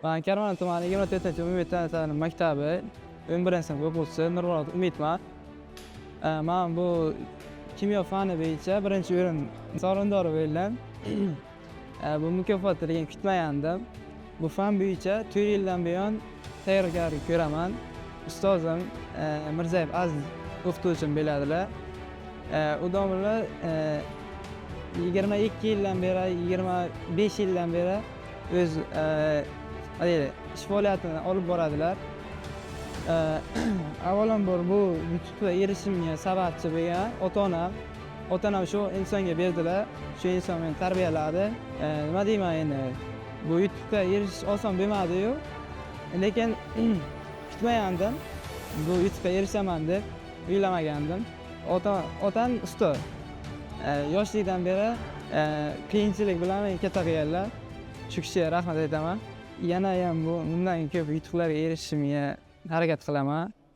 Man Karmana tumani 24-umumiy ta'lim maktabi 11-sinf o'quvchisi Nurmurod Umidman. Man bu kimyo fani bo'yicha birinchi o'rin sovrindori bo'ldim. Bu mukofotni lekin kutmagandim. Bu fan bo'yicha 4 yildan buyon tayyorgarlik ko'raman. Ustozim Mirzayev Aziz o'qituvchim bo'ladilar. U domla 22 yildan beri, 25 yildan beri o'z haligi ish faoliyatini olib boradilar. Avvalambor bu yutuqqa erishishimga sababchi bo'lgan ota-onam. Ota-onam shu insonga berdilar. Shu inson meni tarbiyaladi. Nima deyman endi? Bu yutuqqa erishish oson bo'lmadi-yu, lekin kutmagandim. Bu yutuqqa erishaman deb o'ylamagandim. Otam ustoz. Yoshlikdan beri qiyinchilik bilan meni katta qilganlar. Shu kishiga rahmat aytaman. Yana ham bu bundan ko'p yutuqlarga erishishimga harakat qilaman.